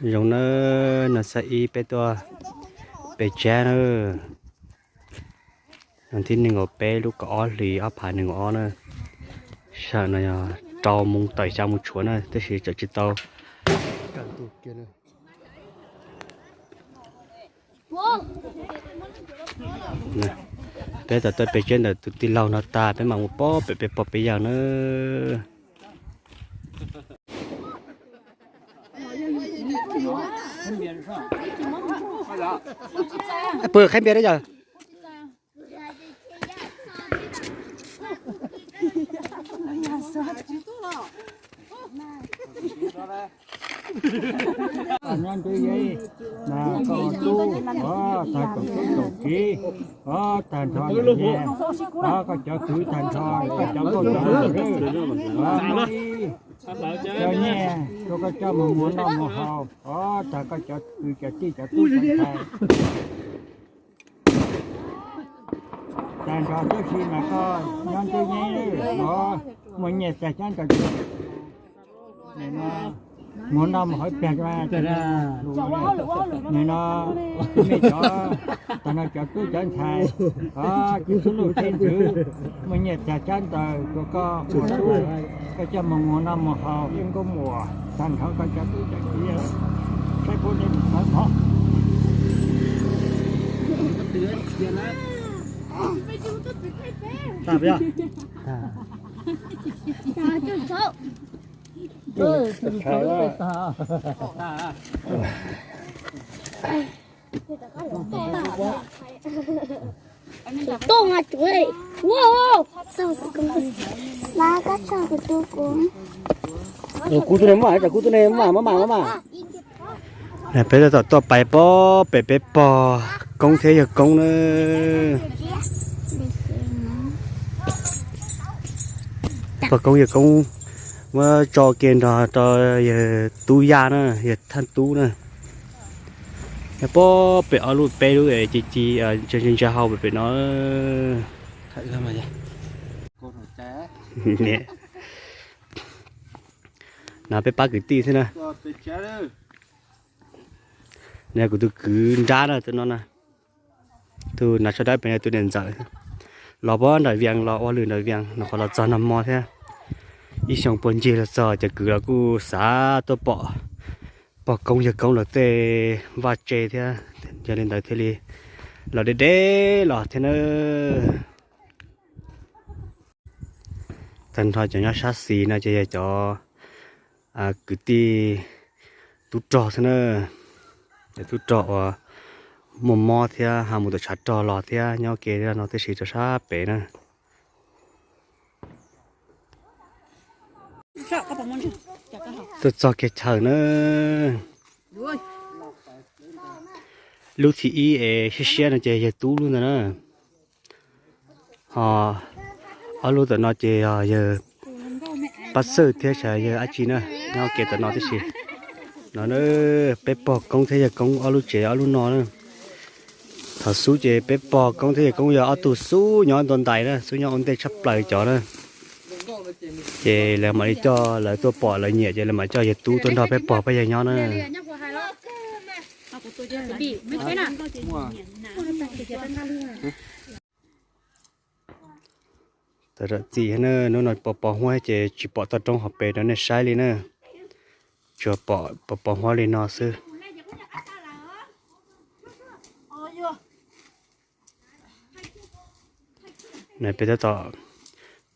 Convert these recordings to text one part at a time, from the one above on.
Zoo na, no xab ib peb tuaj pem tsab na, no thib nees nkaum peb lub kaum ob hlis ob phav nees nkaum ob na. Sij hawm no yog rau moos tawm xya moos tshuav na, tab sis tseem tsis tau. Peb tau tuaj pem tsab ntawm tus tij laug no tas peb mam mus pem pem pog pem yawg na. Pw qhaib npias da yawg. Nyob ntawd, koj tub, tag tsoom tub tsoom kiv, tag nrho nyias, koj cov kwv tag nrho, koj cov nkauj cov muam, cov nyiaj rau koj coj mus muag noj muag haus, tag koj cov kwv cov tij cov tub cov ntxhais. Tag nrho tib si mas koj nyob ntuj nyeeb, muaj nyiaj txiag coob nrog mus noj mus haus ib pliag. Nim no mej cov, tag nrho cov tub cov ntxhais, koj tub tub luj teb ntxwv, muaj nyiaj txiag coob ntawd rau koj mus tub, koj coj mus muag noj mus haus, yeej nkauj muam, tag nrho koj cov tub cov kiv. Saib puab nej mus txog mog. Kub tug ne maj, kub tug ne maj, maj maj maj maj. Peb tab tom tuaj pais pem peb pog koob thiab yawg koob na. Pog koob yawg koob muab tso kiag nrog rau yawg tub yaj na, yawg thaj tub na. Yog pem ob lub peb lub es ci ci ntsa ntsa ntsa hau pem pem no. No peb pab kwv tij xwb na. Nws yog kuv tus kwv nrab na, tus no na. Tus hnav tsho dawb pem no tus niam ntxawm. Los pem nram Vias los ua lwm nram Vias no, qhov los txog nag hmo thiab. Ib xyoo puag ncig los txog ces kwv los kuj xav tuaj pom pog koob yawg koob lawv tej vaj tse thiab, yog li ntawd thiaj li los deb deb los thiab na. Tag nrho cov nyob sab xis no ces yog cov kwv tij tub rog xwb na. Cov tub rog uas muaj mob thiab ho mus tom tshav rog los thiab nyob ke no tib si rau sab pem na. Tuaj txog kiag chaw na. Lub thib ib es siab siab no ces yawg tub lub ntawd na. Ho ob lub tom no ces yog yawg pab xwb thiab yawg dab tsi na, nyob ke tom no tib si. No peb pog koob thiab yawg koob ob lub tsev ob lub no na. Thaum xub ces peb pog koob thiab yawg koob yog ob tug xub nyob ntua ntais na, xub nyob ua ntej tshaj plaws cov na. Ces lawv mam li coj, lawv tuaj pom lawv nyiam ces lawv mam coj yawg tub tuaj nrog peb pog peb yawg nyob na. Tam sim no hnub no pos pos huab ces tsis pom toj roob hauv pes rau nej saib li na. Tsuas pom pos pos huab li no xwb. Peb tab tom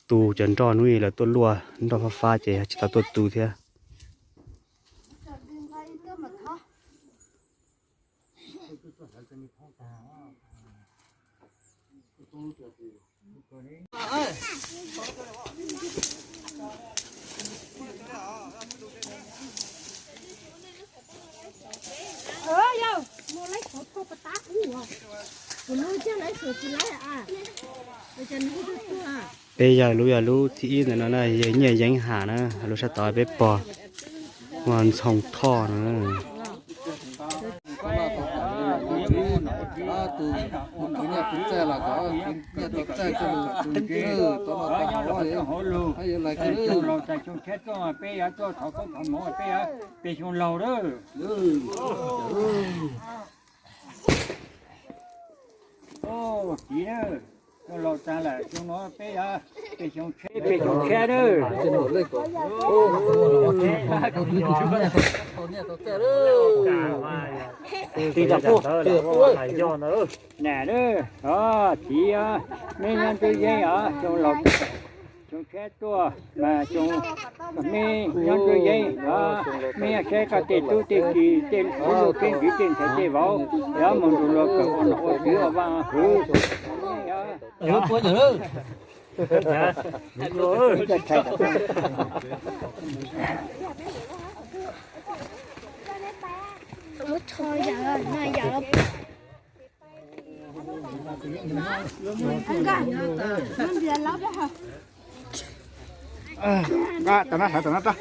tu cov nroj, hnub ib lawv tuaj luaj nroj fab fab ces tsis tau tuaj tu thiab. Peb yawg lub yog lub thib ib ntawm no na, yawg Nyiaj Yeeb Ham na, lub sab tod peb pog Ntxhoo Thoj no. Tus, tus nyiaj tus txaij los kom nyiaj tus txaij coj lug tus ntswg tau noj tau haus, hab yuav lais kag lawm. Xyoo laus tas xyoo tshiab tuaj peb yuav tuaj thov koob thov hmoov peb yuav peb xyoo laus lawm. Txiv, xyoo laus tas lawm xyoo no peb yuav peb xyoo tshiab, peb xyoo tshiab lawm. Nam lawm, txiv, mej nyob ntswb yeeb os, xyoo laus tas xyoo tshiab tuaj mas xyoo, mej nyob ntswb yeeb os, mej nyob saib koj tej tub tej ki tej tub tej ntxhais tej vauv, yuav moog nrug luag kawm ua nom ua tswv ua vaj ua hwv. Nqa tau na, hlawv tau na, rau tau na.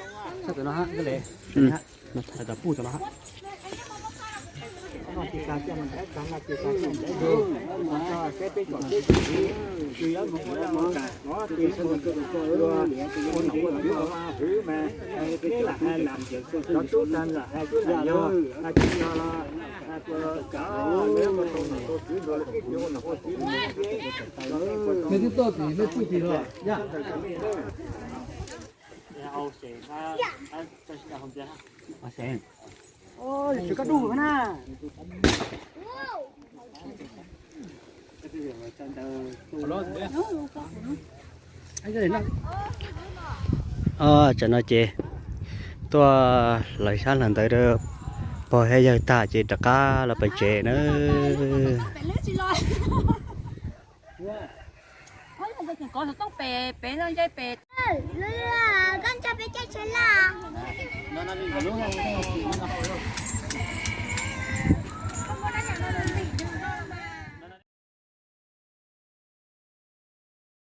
Mej twb tuaj tim mej txuj tim los yaj. Tsam no ces tuaj lawv sab lawv ntawd pog thiab yawg tag ces rov qab los pem tsev na. Koj nco peb caij tsheb laj.